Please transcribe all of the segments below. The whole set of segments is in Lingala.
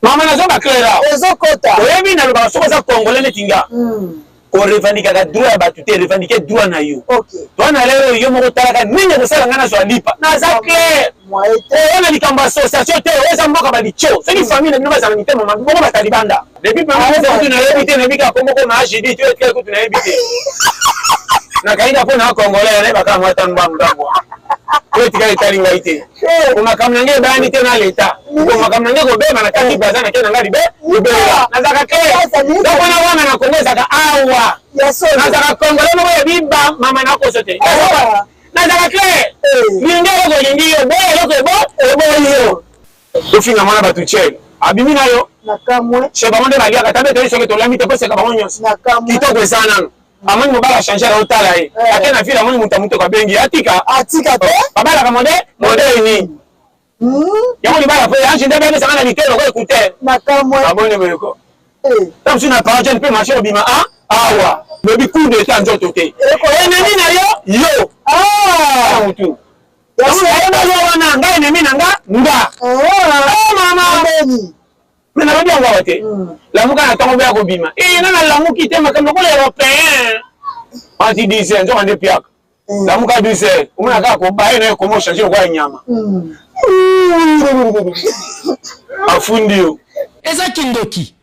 Mama nazo ba clair awa. Ezokota. Oyebi nalobaka soki oza congolais neti nga. Ko revendikaka droit ya batu te, revendiquer droit na yo. Okay. Toi na lelo yo moko talaka nini ekosala nga nazwa lipa. Naza clair. Oyo na likambo association te, oyo eza mboka ba licho. Soki famille na bino bazala mitema mabe, bongo bata libanda. Depuis pamba kutu nayebi te, nayebi kaka kombo ko ma HD, tu etikali kutu nayebi te. Nakangi kaka mpo na congolais, nayebaka mwa ata ndambo ndambo. Oyo etikali etali ngai te. Po makambo na ngai ebayani te na leta. Po makambo na ngai kobeba na kati baza na ke na ngai libe libela. Nazalaka clair. Donc wana wana na Congo ezalaka awa. Nazalaka congolais moko ya biba mama na koso te. Nazalaka clair. Linga eloko elingi yo, boya eloko ebo eboyi yo. Ofinga mwana batu tchel abimi na yo. Chez bango nde baliaka tabe toyebi soki tolambi te poseka bango nyonso. Kitoko eza nanu. Amoni mobali a changer aotala ye. Ake na ville amoni moto ya motoka abengi ye atika. Atika te. Babalaka modèle modèle nini? Yango libala po Ange nde abebisa nga na litoyi lokola écouteur. Nakamwe. Aboni boye ko. Ntango mosusu na parent jeune mpe marché obima a awa lobi coup d'état nzoto te. Ennemi na yo yo. Ah mutu. Yango nayebaki wana nga ennemi na nga nga. Oh mama. Mais nalobi yango awa te. Lamuka na ntongo boya kobima. Eh nga nalamuki te makambo lokola européen. Anti 10 heures nzoka nde piaka. Lamuka 10 heures omona kaka kobaye nayo ekoma ochange lokola nyama. Afundi yo. Eza kindoki.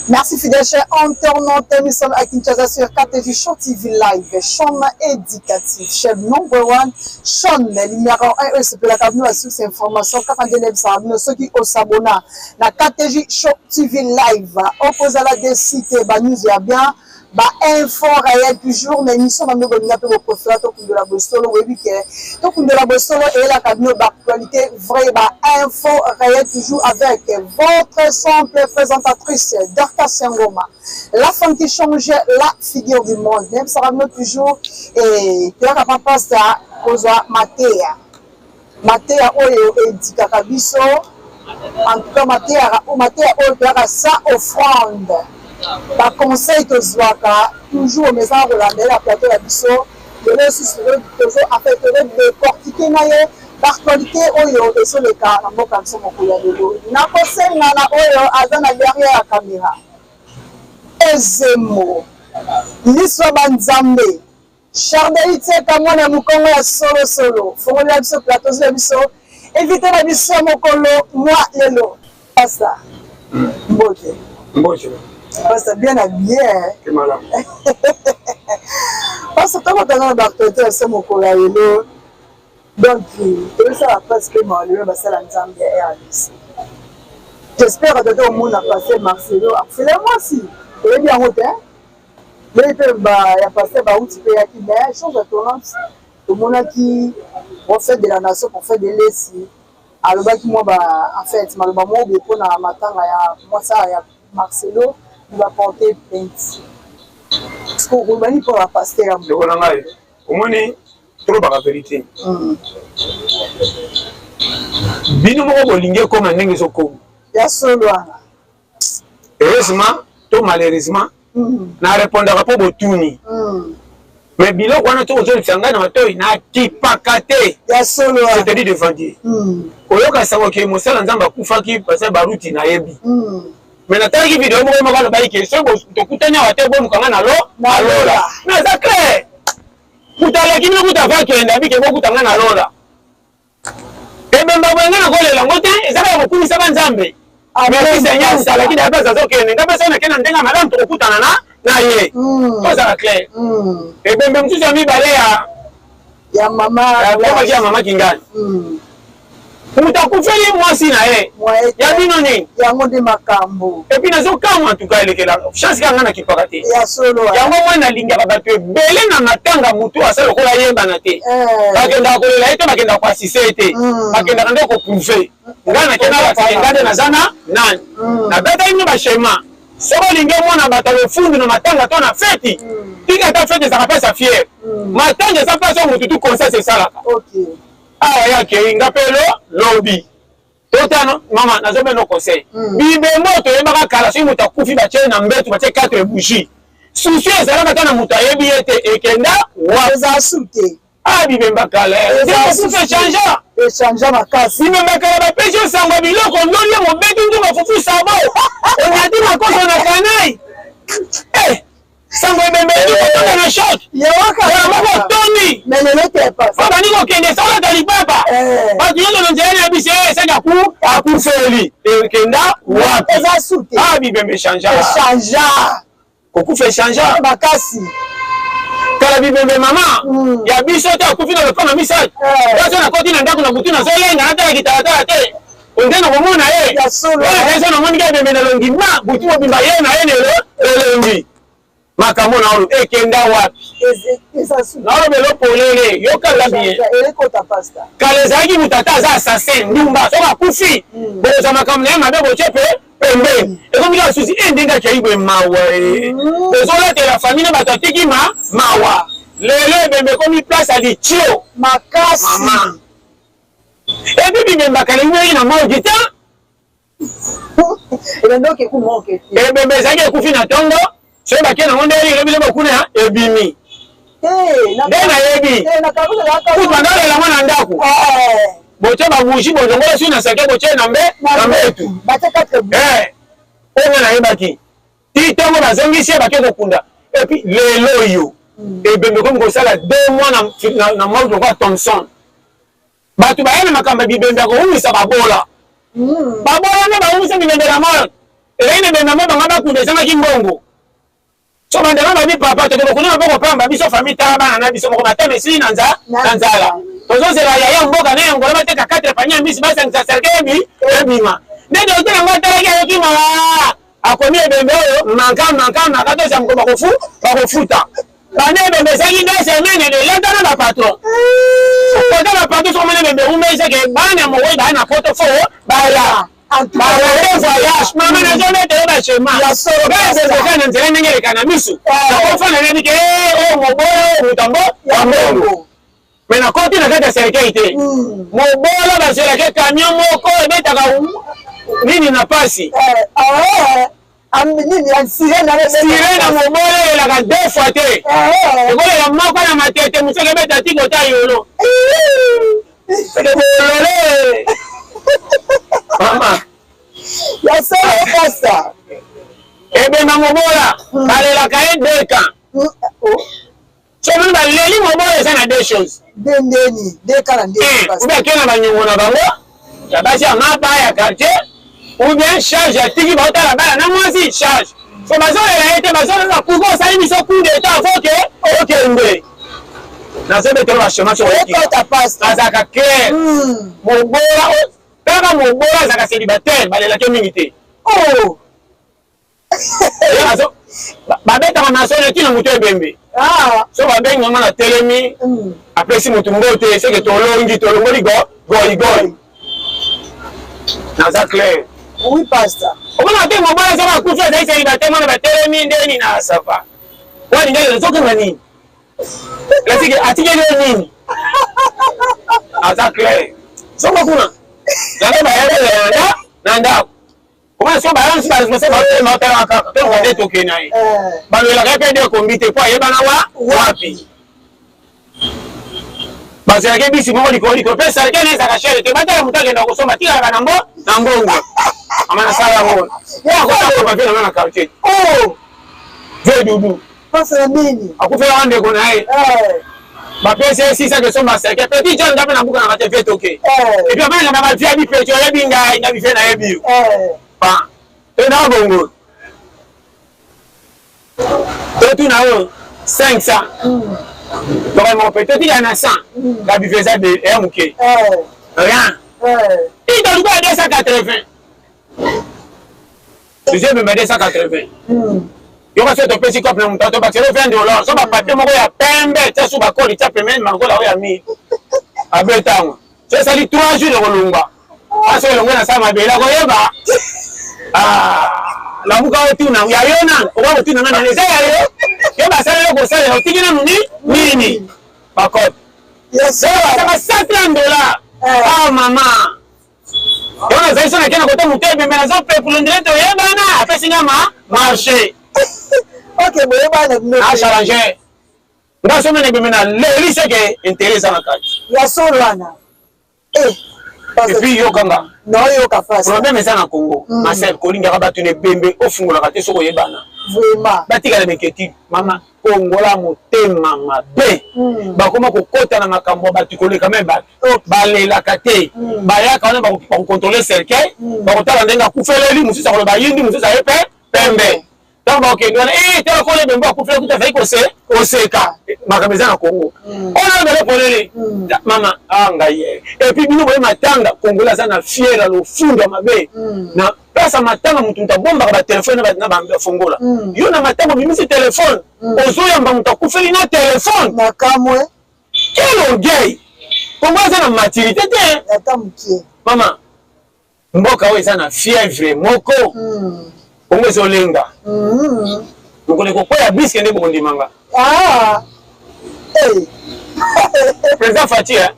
Merci fidèle chers internautes, nous sommes à Kinshasa sur KTJ Show TV Live, chaîne éducative, chaîne number one, chaîne numéro 1, oyo esepelaka bino ba source information kaka nde nayebisaka bino soki osabona na KTJ Show TV Live okozala déçu te, ba news ya bien, ba info réel toujours na émission na bino bolinga mpe boprefera Tokundola Bosolo. Boyebi ke Tokundola Bosolo eyelaka bino ba actualité vrai, ba info réel toujours avec votre simple présentatrice Dorcas Ngoma, la femme qui change la figure du monde. Nayebisaka bino toujours e toyaka pa pasta kozwa mateya, mateya oyo edikaka biso. En tout cas mateya, mateya oyo toyaka sans offrande, ba conseil tozwaka toujours omesana kolanda ye na plateau na biso. Lelo lisusu tozo en fait tozo décortiquer na ye ba actualité oyo ezoleka na mboka biso mokolo ya lelo. Nakosenga na oyo aza na derrière ya caméra, Ezembo liso ya banzambe, Chardeli Tseka, mwana ya mokongo ya solo solo, fongolela biso plateau, zwa biso invité na biso ya mokolo mwa lelo. Pasta, mbote. Mbote. Pasta, bien habillé. Ke malamu. Pasta, tokotanga na ba actualité ya biso mokolo ya lelo. Donc toyosala mpasi mpe mawa lelo basala Nzambe ya RDC. J'espère que omona pasteur Marcelo akufela mwasi, oyebi yango te. Ndenge mpe ba ya pasteur Bauti mpe eyaki, mais chose étonnante, tomonaki prophète de la nation, prophète de Lesi, alobaki mwa ba en fait maloba moko boye mpona matanga ya mwasi ya Marcelo, ba porter plainte. Okoloba nini mpo na pasteur ya Ndeko na ngai, omoni tolobaka verite. Bino moko bolingi ekoma ndenge ezokoma. Ya solo wana. Heureusement to malheureusement na répondaka mpo botuni. Mais biloko wana to ozolekisa ngai na matoi nakipaka te. Ya solo wana. Je te dis devant Dieu. Koyoka sango ke mosala Nzambe akufaki parce Baruti nayebi. Mais natalaki video moko moko alobaki ke soki tokutani awa te boluka ngai na lo na lola. Mais eza clair. Moto aleki bino kuta ava kende abike bokuta ngai na lola. Ebemba boye ngai nakolela yango te, eza kaka kokumisaka Nzambe. Merci Seigneur, moto alaki na ye place azokende, ngai mpe soki nakende na ndenge ya malamu tokokutana na na ye. Tozala clair. Ebembe mosusu ya mibale ya ya mama ya ya mama Kingani. Moto akufeli mwasi na ye ya bino nini? Yango nde makambo. Et puis nazokamwa en tout cas elekela chance kaka ngai nakipaka te. Ya solo. Yango mwa nalingaka bato ebele na matanga motu asa lokola ayebana te. Bakendaka kolela ye te, bakendaka koasiste ye te. Bakendaka nde koprouve. Ngai nakenda bakende ngai nde naza na nani. Nabetaki bino ba schéma. Soki olingi omona bato ya lofundu na matanga to na feti, tika ata feti ezalaka place ya fiere. Matanga eza place oyo motu tu conscience esalaka. Awa ye akei nga mpe lo lobi totano mama nazo bino conseil. Bibembo oyo toyebaka kala soki moto akufi batie na mbetu batie 4 bougie susu ezalaka ata na moto ayebi ye te ekenda wapi? Eza su te. Ah, bibemba kala ekufa echangea echangea makasi. Bibemba kala bapesi yo sango ya biloko ndoli ya mobeti nzunga fufu sabo onyati makoso na kanai eh, sango ebembe elingi kotonda na choc moko otondi babandi kokende salata lipapa eh. Bato nyonso na nzela na biso eh, esaki akufeli ekenda wapi? Ah, bibembe echangea Kokufa echangea makasi. Kala bibembe mama ya biso te akufi na lopango misato eh. Oyo nakoti na ndako na butu nazolenga natala kitalatala te onde nakomona ye oyo namoni ka ebembe nalongi ma butu mobimba ye na ye lelo elongi makambo na oyo ekenda wapi? Naolobela polele yokanga bien. Kala ezalaki moto ata aza assassin ndumba soki akufi hmm. bokozwa makambo na ye mabe botie mpe pembeni ekomi kaka susi e ndenge akei boye mawa e ozolatela famille na bato atiki ma mawa lelo ebembe ekomi place ya litio makasi mama epi bibembaka elingi na morgue te. Ebembe ezalaki ekufi na ntongo soki bake nango nde elobi lobo kuna ebimi nde nayebi kutu bandalela ngo na ndako botie babougie bolongola soki na sake botie na mbe na mbetu oyo nga nayebaki ti ntongo bazongisi ye bake kokunda epuis lelo oyo ebembe ekomi kosala 2 mois na morgue lokola Thomson. Bato baya na makambo ya bibembe ya kowumisa babola. Babola nde bawumisa bibembe na morgue. Ezalaki na ebembe yango bango bakunda ezangaki mbongo. So bandeko babi papa toke kokunda maboko pamba biso famille tala bana na biso moko matama esili na nza na nzala. Tozozela yaya mboka na yangola bateka 4 panier ya mbisi basangisa cercueil ebi ebima. Nde docteur yango atalaki ayoki mawa akomi ebembe oyo manka manka manka tozela mokolo bakofu bakofuta. Banda ebembe ezalaki deux semaines elata na ba patron. Kota ba patron soki omoni ebembe ewumeli seke bana mowei baya na poto fo baya. Barate voyage mama nazobeta yo bashema ebembe eza na nzela ndenge eleka na misu nakofanda nayebi ke oyo mobola oyo moto yango ya mbongo me nakoti na kati ya cercueil te mobola bazwelake camion moko ebetaka nini na pasi sirene mobola elelaka deux fois te ekolela moko na matete mosusu ekebeta ti kota yolo seke bolole mama ya solo pasta ebemba mobola balelaka ye deux camps Soki baleli mobola eza na deux choses. De ndeni, de kala ndeni. Ou bien akei na banyongo na bango ya basi ya mapa ya quartier ou bien charge ya tiki baotala bana na mwasi charge. So bazolela ye te bazolela pourquoi osali biso coup d'état faut que okende. Nazobetela ba chemin soki azalaka clair. Mobola kaka mobola azalaka célibataire balelaki mingi te. Oh. Babetaka masolo tina moto ebembe ah. So babengi yango na telemi apesi motu mbote seke tolongi tolongoli goigoi naza clair. Oui pasteur. Omona te mobali aza bakufi azali célibataire mwana batelemi ndeni na sava wani ndenge ozokanga nini latiki atikeli yo nini aza clair soko kuna yango bayaka na ndako Comment so balance ba responsable ba telema otala kaka to nde tokende na ye balobelaka ye mpe de kombi te mpo ayebana wa wapi bazelaki bisi moko likolo likolo mpe salike na ezalaka chere te batala moto akenda kosomba tikalaka na mbo na mbongo ama nasala yango akotakopa mpe nanga na quartier ve dudu akufelaka ndeko na ye bapesi ye sisa kesomba seke petit john nga mpe nabukanaka te vie toke epuis abananga bavia bipeti oyebi ngai nga bivie nayebi yo pa to na bongo totuna oyo 500 tokoki moko mpe totikala na 100 nga bivie eza eya moke rien italuka ya 280 tozwi ebemba 280 yoka soki topesi cope na moto tobakisela 20 dollar so bapapier moko ya pembe tia su bakoli tia pembeni makola oyo ya mire abetango so esali 3 jours ekolongwa aso elongwe na sa mabele akoyeba lamuka otuna ya yo nanu okoka kotuna nga nani eza ya yo yo basala yo kosalela otiki nanu ni nini bakope saka 130 dollar ah mama yo nazali so nake na kota moto ebembe nazopepula ndele toyebana apesi nga ma marché Ok, boyebana bino. Na challenger. Nga soki na ebembe na leli seke intérêt eza na kati. Ya solo wana. Eh. Et puis yoka nga. Nayoka face. Problème eza na Congo. Marcel kolingaka bato na ebembe ofungolaka te soki oyebana. Vraiment. Batikala meketi mama kongola motema mabe. Bakoma kokota na makambo ya bato koleka me bato. Balelaka te. Bayaka wana bakokontrole cercueil, bakotala ndenge akufeleli, mosusu akoloba yindi, mosusu aye pe pembe. Ntango bakokende wana, eh, tala kolo ebembe akufela kutu azali koseka. Makambo eza na Congo. Oyo ebele polele. Mama, ah ngai ye. Et puis bino boye matanga, Congolais aza na fier ya lofundu ya mabe. Na place ya matanga mutu mutu abombaka ba telefone na ba fongola. Yo na matanga obimisi telefone, ozoyamba mutu akufeli na telefone. Na kamwe. Quel orgueil! Congo aza na maturité te. Ata mokie. Mama, mboka oyo eza na fièvre moko. Kongo ezolenga. Mokolo ekokwea biske nde bokondima nga. Ah. Hey. Président Fatshi eh,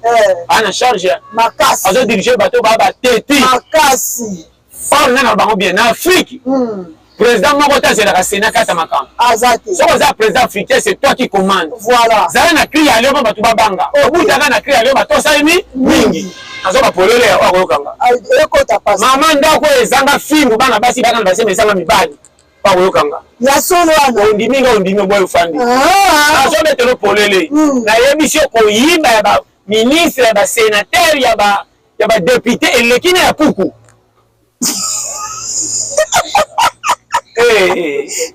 ana charge makasi. Azo diriger bato ba ba teti. Makasi. Or nga na bango bien na Afrique. Président moko te azelaka Sénat kata makambo. Aza te. Soki oza président africain, c'est toi qui commande. Voilà. Zala na cri ya lion bato babanga. Obutaka na cri ya lion batosali mingi. Azo ba polele ya oyo nga. Ekota pasi. Mama ndako ezanga fimbu bana basi bana basema ezanga mibali. Bakoyoka nga. Ya solo wana. Ondimi nga ondimi oboyi ofandi. Azobetelo polele. Nayebisi yo koyiba ya ba ministre ya ba sénateur ya ba député eleki na ya puku.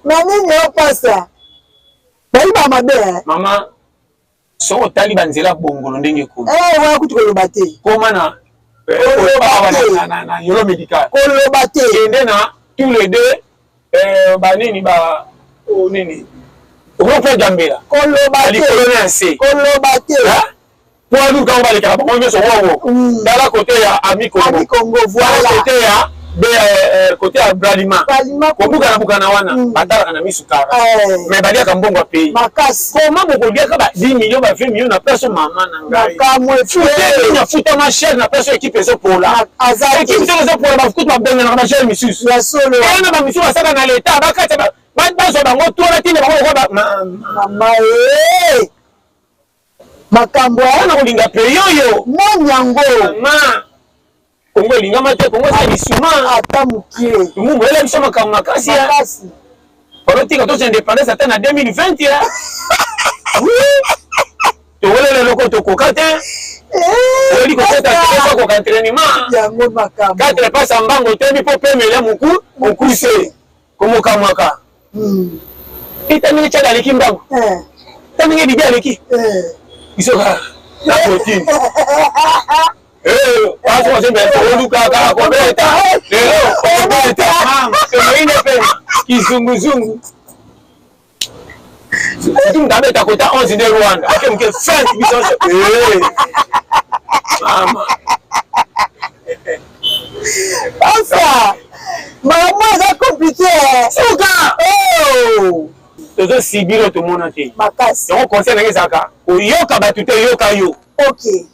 Na nini opasa? Bayiba mabe. Mama, soki otali banzela bongolo ndenge ekomi. Wana kutu koloba te. Koma na na yolo médical. Koloba te. Kende na tous les deux banini ba nini. Rond-point Gambela. Koloba te. Likolo na se. Koloba te. Po aluka oyo balekaka bango nyonso wowo. Tala kote ya Ami Congo. Ami Congo, voilà. Tala kote ya kote ya Bralima. Bralima. Kobukana bukana wana batalaka na misu kara. Mais baliaka mbongo ya pays. Makasi. Comment bokoliaka ba 10 millions ba 20 millions na place mama na ngai. Makamwe. Fute na futa ma cher na place équipe ezopola. Équipe ezopola ba futa babenganaka ba cher misusu. Ya solo. Ena ba misusu basaka na l'état bakata bazwa bango to batinda bango lokola mama eh. Makambo wana kolinga pays oyo. Moni yango. Mama. Kongo elingama te, Kongo eza lisuma. Ata mokie. Lumumbu oyela biso makambo makasi ya. Makasi. Balotika toza indépendance ata na 2020 ya. Towelela eloko tokoka te. Oyeli kokota te, koka entraînement. Yango makambo. Quatre passe ya mbango toyebi mpo pemele moku mokuse. Komokamwaka. Ita ndenge Tchad aleki mbango. Ita ndenge Libye aleki. Biso kaka na kotine. Olukaka kobeta lelo obeta tomoyine mpe kizunguzungu surtout moto abeta kota 11 nde Rwanda ake moke fente biso nyonso mama Pasa makambo eza compliqué suka tozosibir oyo tomona te makasi. Yango conseil nanga ezalaka koyoka bato te, yoka yo. Ok.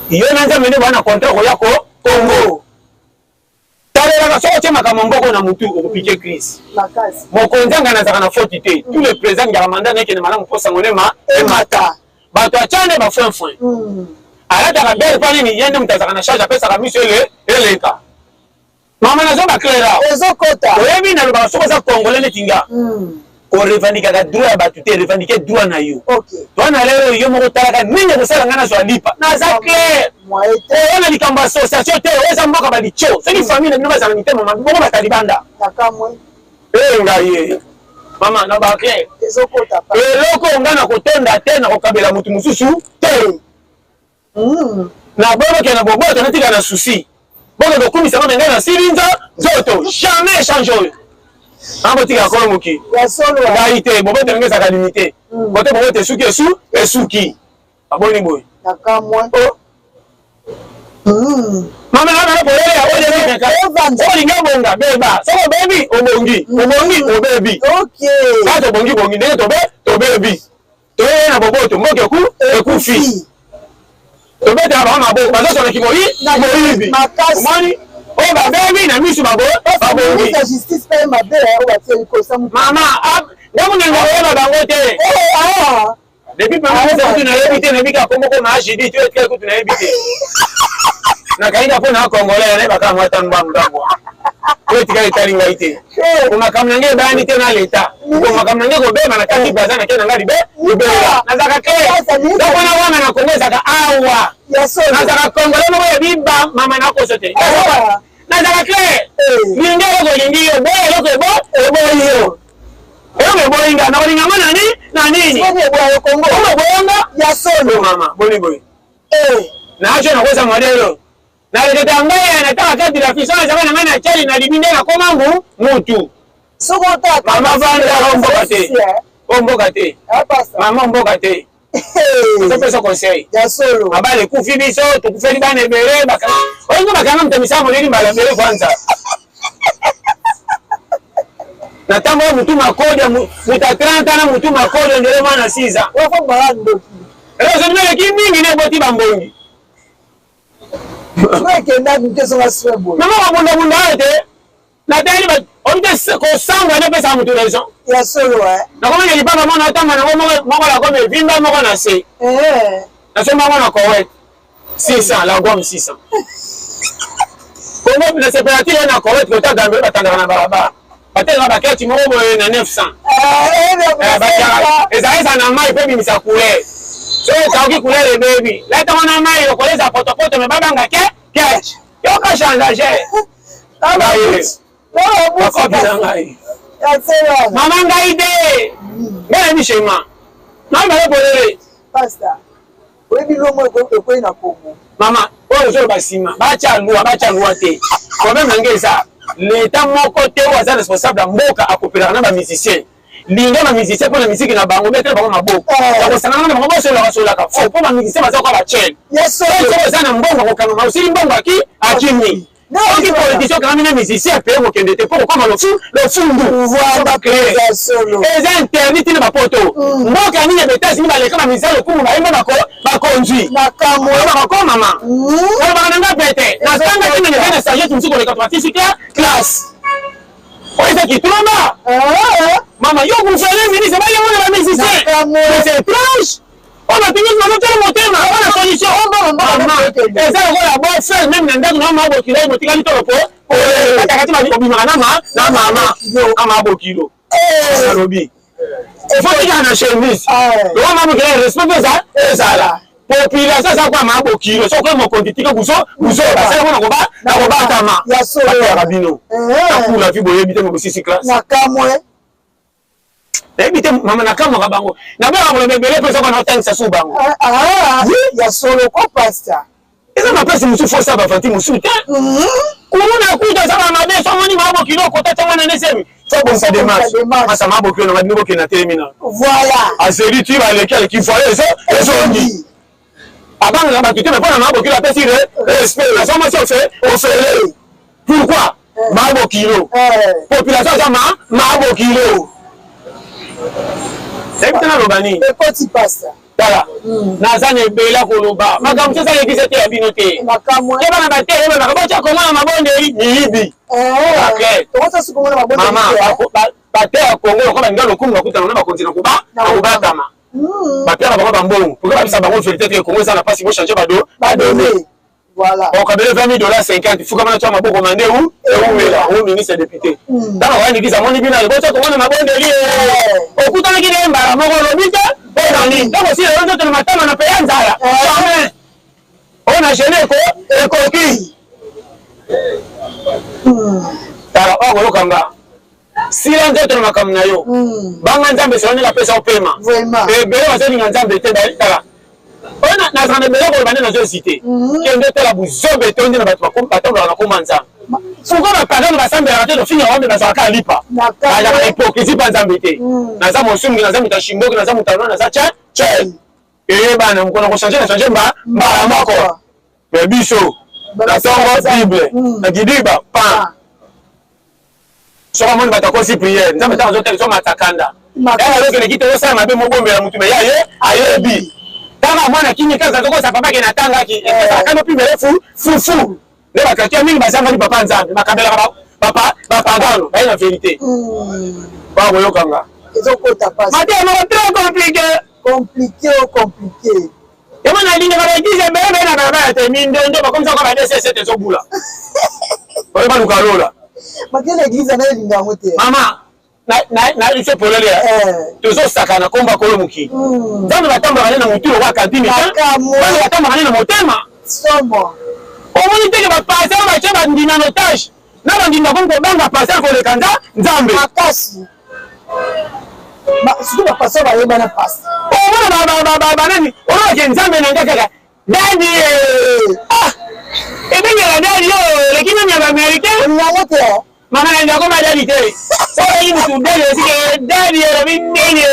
Yo na Nzambe nde bana contrat koya ko Congo. Talelaka soki otie makambo mboko na mutu okopike crise. Makasi. Mokonzi anga nazalaka na faute te. Tous les présidents ngaka mandat nakende malamu mpo sango ne ma emata. Bato atya nde ba foin foin. Alataka bele mpo nini ye nde moto azalaka na charge apesaka miso ele eleka. Mama nazo ba clair awa. Ezokota. Oyebi nalobaka soki oza congolais neti nga. Korevendikaka droit ya bato te, revendike droit na yo. Ok. Toi na lelo yo moko talaka nini ekosala nga nazwa lipa. Naza clair. Oyo na likambo association te, oyo eza mboka ba licho. Soki famille na bino bazala mitema mabe, bongo bato ya libanda. Nakamwe. Eh ngai ye. Mama na ba clair. Ezokota pa. Eloko nga na kotonda te na kokabela motu mosusu te. Na boboke na boboto natika na souci. Boke kokumisa nga ngai na sili nzoto. Jamais échange oyo. Ambotika kolo moki. Ya solo. Ngai te boboto ndenge ezalaka limité. Kote boboto esuki esu esuki. Aboni boye. Nakamwe. Oh. Mama na na polele ya oyo Ovanda. Olingi obonga beba. Soki obebi obongi. Obongi obebi. Ok. Kaka tobongi bongi ndenge tobe tobebi. Toye na boboto mboka eku ekufi. Tobetaka bango maboko bazosala kimoyi moyibi. Makasi. Omoni oyo babebi na misu babo babongi. Ministre ya justice pe mabe oyo batie likosa. Mama, ndako nanga oyeba bango te. Ah. Depuis pamba kutu nayebi te, nayebi kaka kombo ko ma Judith oyo etikali kutu nayebi te. Nakangi mpo na congolais nayebaka yango ata mbangu mbangu. Oyo etikali etali ngai te. Po makambo na ngai ebayani te na leta. Po makambo na ngai kobeba na kati baza na ke na ngai libe libela. Nazalaka clair. Donc wana wana na Congo ezalaka awa. Nazalaka congolais moko ya biba mama na koso te. Nazalaka clair. Linga eloko olingi yo, boya eloko ebo eboyi yo. Eloko eboyi nga, nakolinga ngo na nini? Na nini? Kongo eboya nga ya solo. Mama, boni boye. Nazo nakoza modelo. Naleketa ngai nataka kati la fiso nazaka na ngai na cali na libi nde nakoma ngu mutu. Mama vanda o mboka te. O mboka te. Mama mboka te. Tozopesa conseil. Ya solo. Mabala ekufi biso, tokufeli bana ebele, olingi bakanga moto misala molili mbala ebele kwanza. Na ntango oyo motu makodi, moto ya 30 ans na motu makodi ondele mwana 6 ans. Raisonnement eleki mingi nde eboti bambongi. Mama babundabunda oyo te natali obi te kosangwa nde epesaka motu raison. Ya solo. Nakomi na lipapa moko natanga nango moko nakomi evimba moko na se. Nasomba yango na Koweït 600 la gomme 600. Kongo nasepela ti na Koweït kota Gambie batandaka na balabala. Batelaka baketi moko boye na 900. Ezala eza na mai mpe ebimisa couleur. Soki ekauki couleur ebebi. Latango na mai lokola eza potopoto me babanga ke ketch. Yoka chantage. Bakopi na ngai. Mama ngai te. Ngai nayebi schéma. Ngai bale polele. Pasteur, oyebi longo ekwei na Congo. Mama, oyo ozoloba nsima, batya loi, batya loi te. Problème na ngai eza leta moko te oyo aza responsable ya mboka akopelaka na bamusicien. Linga ba musicien mpo na misiki na bango, betela bango maboko. Ya kosangana na bango bosololaka sololaka fo mpo ba musicien baza kwa bachele. Soki oza na mbongo akokangama, osili mbongo aki akimi. Soki politicien okangami na musicien mpe okokende te mpo kokoma lofundu. Eza interdit tina bapoto. Mboka nini ya ba États-Unis baleka ba musicien lokumu bayemba bakonzi. Bakomama. Olobaka na nga pete. Natanga te na na sagesse mosusu koleka 36 classe. Oyo eza kitomba. Mama yo gouverneur ministre bayango na ba musicien. Mais c'est étrange. Oyo bato nyonso bazotala motema wana solution. Eza lokola beau frère même na ndako na mama bokilo botikali tolo po kataka ti obimaka na ma na mama na mama bokilo. Alobi. Il faut tikala na chemise. Lokola mama bokilo respect mpe eza ezala. Population eza kwa mama bokilo soki mokonzi tika buzo buzo basala ngo nakoba nakobatama. Bateyaka bino. Nakula vi boyebi te mobosisi classe. Nakamwe. Nayebi te mama nakamwaka bango. Nabengaka koloba ebele mpe soki naotangisa su bango. Ya solo ko pasteur. Eza mapesi mosusu fosa bavanti mosusu te. Kuluna kuta aza ba mabe so omoni mama bokilo okota te mwana nesemi. So bongisa démarche. Masa mama bokilo na bino bokende na telemi na. Voilà. Azeli ti baleki aleki foyer ezo ezongi. Abangaka bato te mais mpona mama bokilo apesi respect. Naza mwasi ofe ofele. Pourquoi? Mama bokilo. Population aza ma mama bokilo. Nayebi te naloba nini. Ekoti pasteur. Tala, naza na ebele koloba. Makambo mosusu eza église te ya bino te. Te bana bate, botya Kongo na mabondeli, miyibi. Mama, bate ya Kongo lokola balinga lokumu bakutana na bakonzi na koba na kobatama. Bapia na bango bambongo. Pourquoi babisa bango vérité te Kongo eza na pasi bo changer bado badone. Voilà. Okabele 20 000 dollars 50 fukama na tya maboko mande u eumela o ministre député. Ntango akoya nikisa amoni bino botya Kongo na mabondeli okutanaki na ye mbala moko olobi te mpo na nini ntango osila yo nzoto na matama na peya nzala jamais oyo na gene eko ekoki tala oyo akoyoka nga sila nzoto na makambo na yo banga nzambe solo ndenge apesa opema ebele bazolinga nzambe te tala oyo nazala na ebele koloba nde nazo hésite kende tala buzobe etondi na bato batambolaka na komba nzambe pourquoi bapagano basambelaka te tofinga wambe bazalaka alipa bazalaka na hypocrisie mpa nzambe te naza mosumuki naza moto ya shimboki naza moto ya naza che che eyebana mokolo na kochange na change mbala moko me biso na ntongo bible na kidiba pan soki amoni bato akosi priere nzambe ntango azotala so matakanda yanga azokende kite osala mabe mobombela motu me ya ye ayebi ntango amwana kimi kaka azokosa papa ke natangaki epesaka kano pibele fu fufu nde bakretie mingi bazangani papa nzambe bakabelaka papa bapagano baye na verité bakoyokanga ezokota pasi mateya moko très compliqué. Compliqué o compliqué. Yango nalingaka ba eglise ebele ebele na balabala te, mindondo bakomisa kwa ba DCC tezobula. Oyo baluka lola. Makele eglise na elinga yango te. Mama, na biso polele eh. Tozosakana komba kolo mokili. Nzambe batambolaka nde na motu lokola kantine te, nzambe batambolaka nde na motema. Somo. Omoni teke bapasteur batye bandimi en otage, na bandimi bakomi kobanga pasteur koleka nzambe. Makasi. Surtout bapasteur bayebana pasi. Omona banani olobake nzambe na nga kaka dadi, ah, ebengela dadi oyo eleki nani ya baaméricain. Yango te. Mama na ndako madadi te. Oyo mutu dadi esike dadi elobi nini?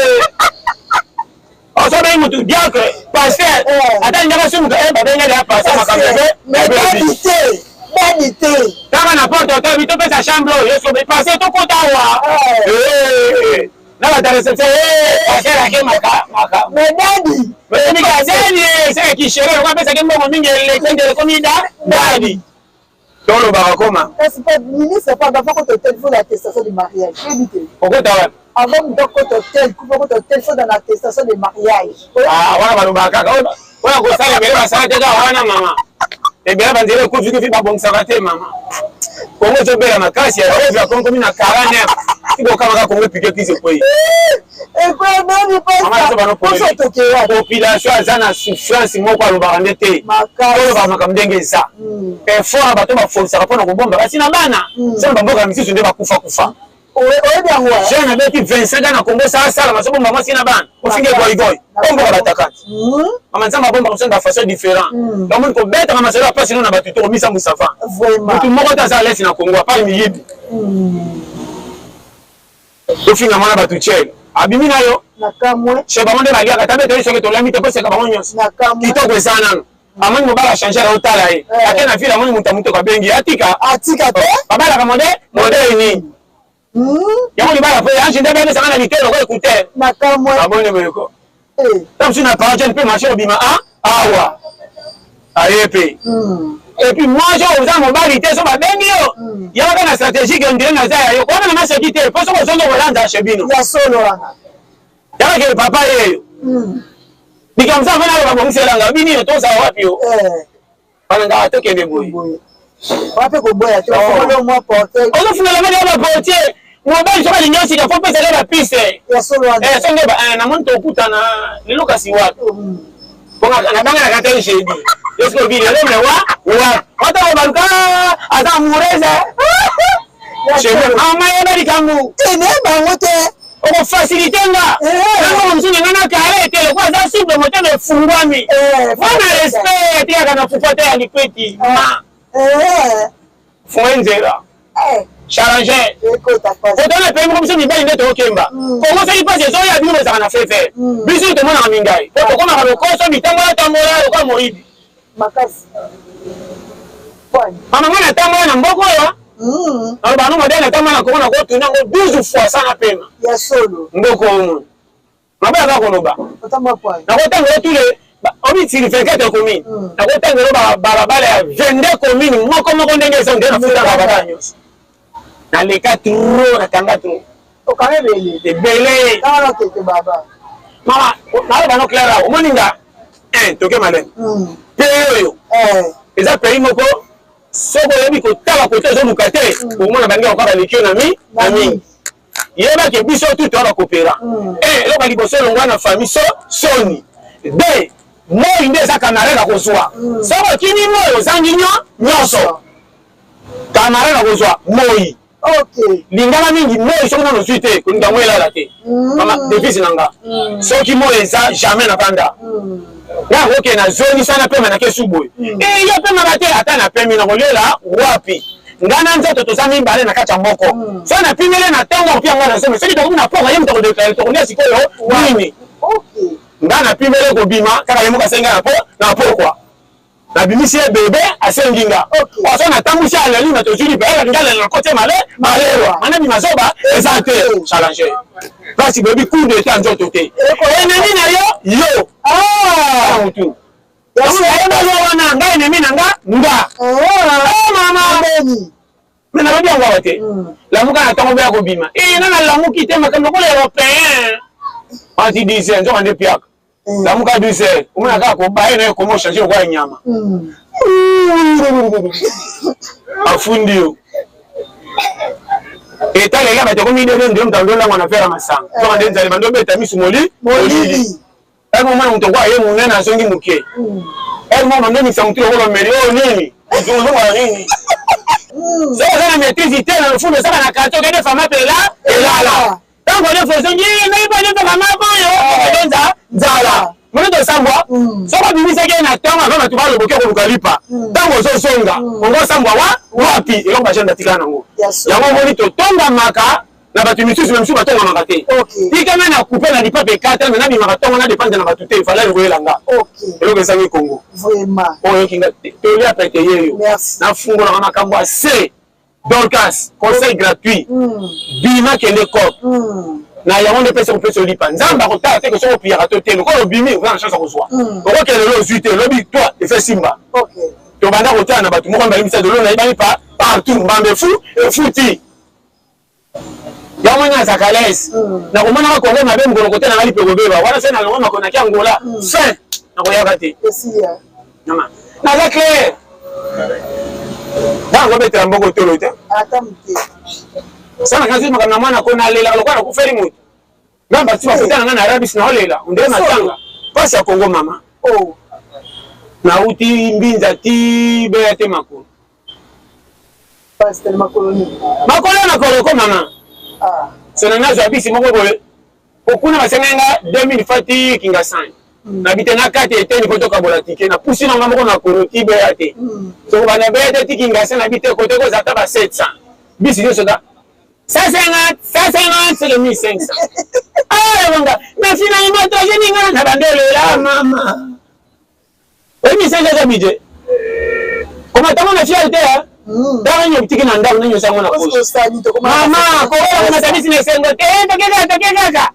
Osobengi mutu diacre, pasteur, ata ndako sumuka eh babenga ya pasteur makambo ebe. Mais dadi te. Dadi te. Kaka na porte otobi topesa chambre oyo sobe pasteur tokota awa. Eh. Na ba réception eh pasteur ake maka maka. Mais dadi. Mais dadi c'est qui chéri okapesa pesaki mbongo mingi eleki ndele komi da dadi. Tolobaka koma. Kasi pa ministre pa avant kota hôtel faut l'attestation de mariage. Oyebi te. Okota wapi? Avant moto akota hôtel, kufa kota hôtel faut dans l'attestation de mariage. Ah, wana balobaka kaka. Oyo kosala ebele basala te kaka wana mama. Ebele banzela ekufi kufi babongisaka te mama. Kongo ezobela makasi ya oyo ya Kongo na 49. Sikokamaka Kongo epike crise ekwei. Population aza na souffrance moko alobaka nde te, olobaka makambo ndenge eza. Effort ya bato bafolisaka mpona kobomba basi na bana sona bamboka misusu nde bakufa kufa. Jeune abeti 25 ans na Congo, sasala bazobomba mwasi na bana, ofinge goigoi omboka batakati. Mama, Nzambe abombaka biso na bafaçon différent. Bamoni kobetaka masolo ya pasi no na bato tokomisa musafa. Motu moko te aza alesi na Congo apart miyibi. Tofinga mwana bato tiel abimi na yo chez bango nde baliaka tabe toyi soki tolami te koseka bango nyonso kitoko eza nano. Amoni mobali achange ala otala ye ake na ville, amoni moto ya motoko abengi atika. Atika te. Babalaka modele nini yango? Libala po ange nde abebesanga na litelo ko écouteur. Aboni boyeko ta mosusu na parent jeune mpe marché obima a awa aye mpe. Et puis moi jo oza mobali te, so babengi yo yaka na stratégique ondire naza ya yo kona na maseki te, po soki ozongi kolanda chez bino. Ya solo wana. Yaka ke papa yeyo likambo sa fana babongiselanga bini yo tozala wapi yo bana ngaka tokende boye. Wape koboya te, bafongoli mwa porte. Ozofungola mwa baportier mobali soki alingi osika fo pesaka bapiste. Ya solo wana. Songe namoni tokutana lelo kasi wapi? Nabanganaka te jeudi eske obi lelo me wa wapi wata baluka aza amoureuse mama yeba likambo. Te, nayeba yango te. Okofacilite nga nango mosusu na nga na kare te lokola aza souple, motema efungwami mpona respect etikaka na fufa te ya likweti ma funga nzela challenger otona pei moko. Biso mibali nde tokokemba Kongo soki mpasi ezoya, bino bozalaka na fefe, biso tomonaka mingai po tokomaka lokoso mitambola tambola lokola moyibi. Mama, ngai natambola na mboka oyo, naloba no modele natambola na Kongo, nakotuna yango 12 fois sana pema. Ya solo. Mboka oyo mabe aza koloba, nakotangela tule obi sur 24 commune, nakotangela balabala ya 22 commune moko moko ndenge eza nde nafuta balabala nyonso. Naleka trop, nakanga trop. Okanga ebele. Ebele. Mama, naloba no clair awa, omoni nga toke malene pays oyo eza pays moko soki oyebi kotala kote ozoluka te, okomona baninga koka baleki yo na mi na mingi. Yebake biso tu toya bakopera. Eloko ya liboso, elongwa na famille so soni de moi nde eza camarade akozwa. Soki okimi moi, ozangi nyonso. Camarade akozwa moi. Lingala mingi moi, soki nano ozwi te, kolinga moi elala te. Mama, devise na nga, soki moi eza jamais na banda nga koke na zongisa na pema nake su boye yo pemaka te. Ata na pemi na kolela wapi? Nga na nzoto toza mibale na kati ya moko. So napimele na ntongo kopia nga na zomi, soki tokomi na poko ye moto akodeklare tokolia sikoyo nini. Nga napimele kobima kaka ye moko asengi nga na pokwa nabimisi ye bebe asengi nga oso natambwisi aleli na tozwi lipa nga alela na kote male malewa manabima zoba eza te challenger place boyebi coup d'état nzoto te ennemi na yo yo mutu nayebali wana nga ennemi na nga nga mama. Me nalobi yango awa te, lamuka na ntongo boya kobima na nalamuki te makambo lokola européen anti disien nzoka nde piaka. Lamuka 12 heures, omona kaka kobaye na yo komo changer lokola nyama. Afundi yo. Etalela bato ekomi dede nde moto andolangwa na vera masanga. Soka nde nzali bando beta misu moli molili. Ere moko moto kwa ye monene azongi moke. Ere moko bando mikisa motu lokola omeli oyo nini? Ozongala nini? Soki oza na maîtrise te na lofundo osaka na quartier okende fama pela elala. Ntango nde ozongi nayebi nde fama boyo okende nza nzala. Moni tosambwa soki obimisaki ye na ntango ava bato baloboki okoluka lipa ntango ozozonga ongosambwa wa wapi eloko bajeune batikala nango yango omoni totongamaka na bato misusu me misusu batongamaka te. Tika nga na coupe na lipapa ekata me nabimaka ntongo na dependre na bato te valeur ekoyela nga eloko ezangi Congo oyo oyoki nga tolia pete yeyo nafungolaka makambo ya se Dorcas conseil gratuit bima kende cop na yango nde pesa kopesa olipa nzambe akotala te soki opiyaka to te lokola obimi oza na chance ya kozwa okokende lelo ozwi te lobi toi efe simba tobanda kotala na bato moko mibale misato lelo nayebani pa partout mbamba efu efuti yango moni azalaka laise nakomonaka Kongo mabe mokolo kote nanga lipe kobeba wana se nalongo makonaki Angola fin nakoyaka te naza clair ntango obetela mboko tolo te sana kasi makambo na mwana ko nalelaka lokola nakufeli moto nga basi bafuta na nga na arabis naolela ondele matanga mpasi ya Kongo mama nauti mbinza ti beya te makolo makolo ya makolo ko mama sona nazwa bisi moko boye okuna basengai nga 2000 fati kingasani nabi te na kati eteni po tokabola tike napusi na nga moko makolo ti beya te soko bana beya te ti kingasani nabi te kote kozala ata ba 700 bisi nyonso ta 150 150 c'est le 1500 ah ebonga mais finalement trajet ninga na bandolela mama oyebi 500 eza budget komatanga na fier te ntango nini obitiki na ndako nini osango na poche mama kokola komata bisi na esengo te toke kaka toke kaka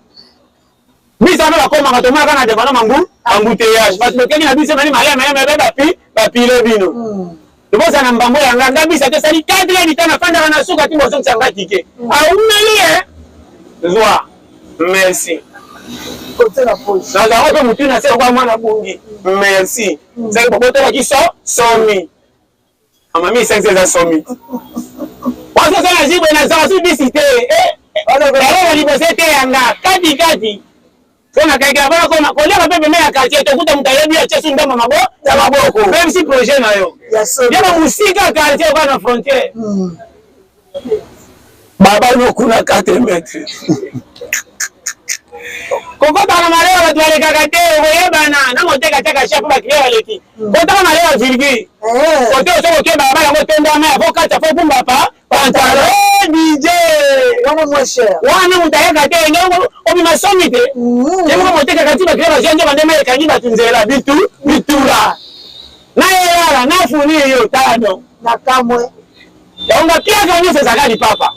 biso wana bakomaka tomonaka na devant mangu embouteillage bato bokeki na biso mani malema malema be bapi bapile bino tobozala na mbambo ya nga nga bisa te esali 4 heures du temps nafandaka na suka ti bozongisa nga tike aumeli e zwa merci nazalaka mpe motu na se lokola mwana bungi merci saki bobotolaki so somi mama mi 5 eza somi wasosa na jibwe nazala su bisi te eloko liboso ete yanga kati kati so na keke abana koma koliaka mpe pembe ya quartier tokuta moto ayebi atie su ndambo mabo ya maboko même si projet na yo yaba mosika quartier okaa na frontière baba no kuna 4 mètre kokota na malewa bato balekaka te okoyebana na moteka tiaka chef baklia baleki kotaka malewa virgule kote oso koke balabala yango tondama ya fo kata fo kumba pa pantalo DJ wana moins cher wana moto ayaka te ndenge obima somi te ye moko motekaka ti baklia bazwa nde bandema ekangi bato nzela bitu bitura na eyala na funi yo tala donc na kamwe yango bapiaka nyonso ezalaka lipapa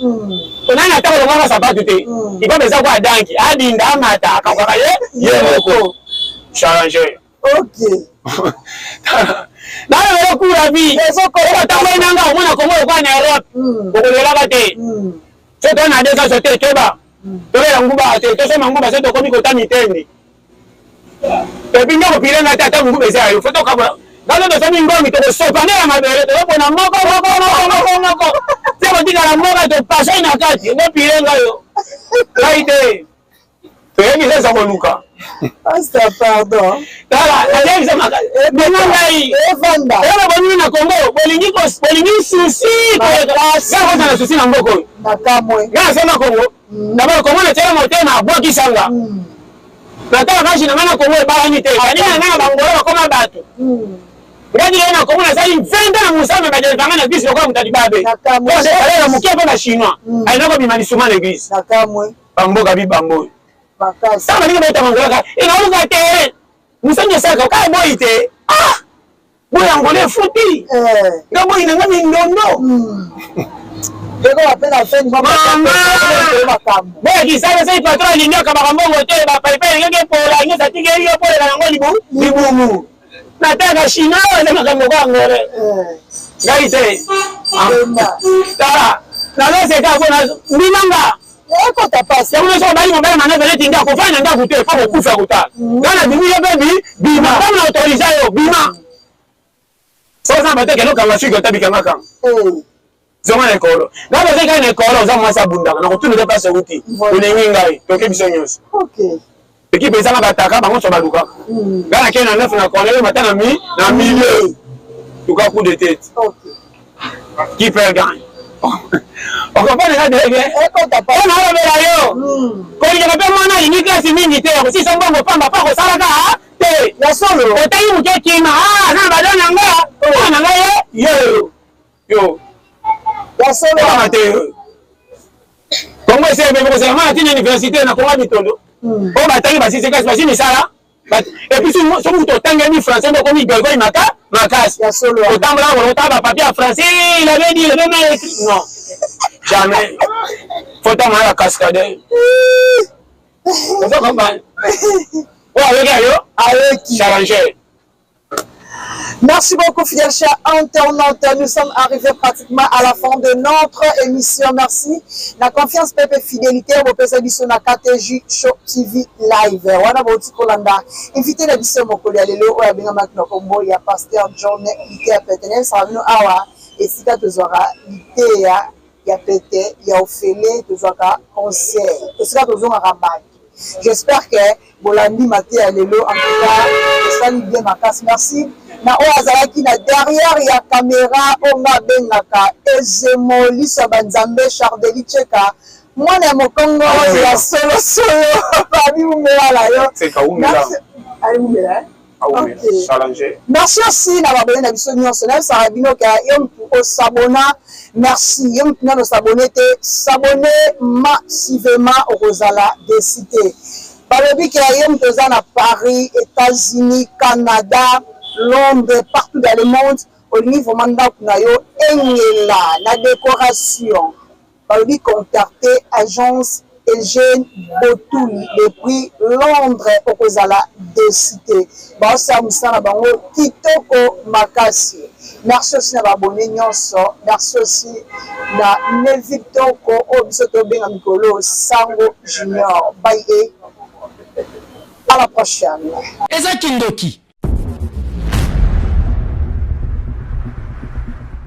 onani ata kolongaka sapatu te lipapa eza kwa danki adinda amata akakaka ye ye moko challenger ok nalobela kura bi otamboli nanga omona Kongo lokola na Europe okolelaka te so to na desa so te toba tobela nguba te tosomba nguba so tokomi kota mitendi epi nde kopilenga te ata nguba eza ya yo fo tokabola ngazo tosomi ngomi tokosopa nde ya mabele tozopona moko moko moko moko moko te kotikala mboka topasai na kati ngopilenga yo ngai te toyebi eza koluka Pasteur, pardon. Tala, nayebisa makasi. Bino ngai. Evanda. Oyo bolingi na Congo, bolingi bolingi souci koleka. Nga kozala na souci na mboka oyo. Na kamwe. Nga nasema Congo. D'abord Congo natiela motema abwakisanga. Natala kasi na nga na Congo ebalani te. Baninga na nga na Bangola bakoma bato. Nga nini na Congo nasali 20 ans na mosala me badelevanga na bisi lokola moto ya libabe. Na kamwe. Oyo moke mpe ba chinois. Alinga kobima lisuma na église. Na kamwe. Bamboka bibambo oyo. Makasi. Ntango balingi bayeta bangolaka inaoluka te mosangi esalaka kaka boyi te ah boyi angola efuti nga boyi na nga mindondo boya kisala esali patron alingi akabaka mbongo te bapaipai alingaki epola nyonso atikeli yo poleka nango libumu nataka chinois oyo eza makambo kwa angolais ngai te tala nazoseka mpo ndimanga. Ekota pasi. Yango nyonso obali mobali manœuvre neti nga kofanda na ndako te, fo kokufa kotala. Nga na bimi yo mpe bima, ntango na autorisa yo bima. Soki oza na bato ekende okanga suki ota bikanga kanga. Zonga na ekolo. Nga baza kaka na ekolo oza mwasi abundaka na kotuna te place outi. Olingi ngai toke biso nyonso. Ekipe ezanga bataka bango nyonso balukaka. Nga nakei na neuf na corner yo mata na mi na milieu. Tuka coup de tête. Qui perd gagne. Okomprendre nga très bien. Ekota pa. Pona olobela yo. Kolingaka mpe mwana alingi klasi mingi te, akosisa mbongo pamba mpo akosalaka te. Ya solo. Otangi moke kima, ah na bado na nga, mwana na nga ye yo. Yo. Ya solo. Kama te. Kongo ese ebebe kozala mwana tina université na Kongo bitondo. Oyo batangi basisi kasi basi misala. Et puis soki moto otangeli français nde okomi goigoi maka makasi. Ya solo. Otambola koloko otala ba papier ya français, il avait dit, il avait mal écrit. Non. Jamais. Faut tambola na cascadeur. Ozo comprendre? Oyo ayoki ayo? Ayoki. Challenger. Merci beaucoup, fidèles chers internautes. Nous sommes arrivés pratiquement à la fin de notre émission. Merci. La confiance, pepe, fidélité, bopesa biso na KTJ Show TV Live. Wana boti kolanda. Invité na biso mokolo ya lelo oyo abengamaki na kombo ya Pasteur John Liteya Pete. Nayebisaka bino awa esika tozwaka liteya ya pete ya ofele, tozwaka conseil, esika tozongaka bato. J'espère que bolandi mateya lelo, en tout cas esali bien makasi. Merci na oyo azalaki na derrière ya caméra oyo nga abengaka Ezemo Liso ya Banzambe Chardeli Cheka, mwana ya mokongo ya solo solo. Babi umela na yo. Cheka umela. Ali umela. Eh? Okay. Challenger. Merci aussi na babone na biso nyonso. Nayebisaka bino ke yo mutu osabona, merci. Yo mutu nano osabone te, s'abonner massivement, okozala déçu te. Balobi ke yo mutu oza na Paris, États-Unis, Canada, Londres, partout dans le monde, olingi vraiment ndako na yo engela na décoration. Balobi contacter agence Eugène Botuli depuis Londres, okozala déçu te. Baosala mosala na bango kitoko makasi. Merci aussi na ba abonné nyonso. Merci aussi na Neville Toko oyo biso tobenga mikolo Sango Junior. Bye et à la prochaine. Eza kindoki.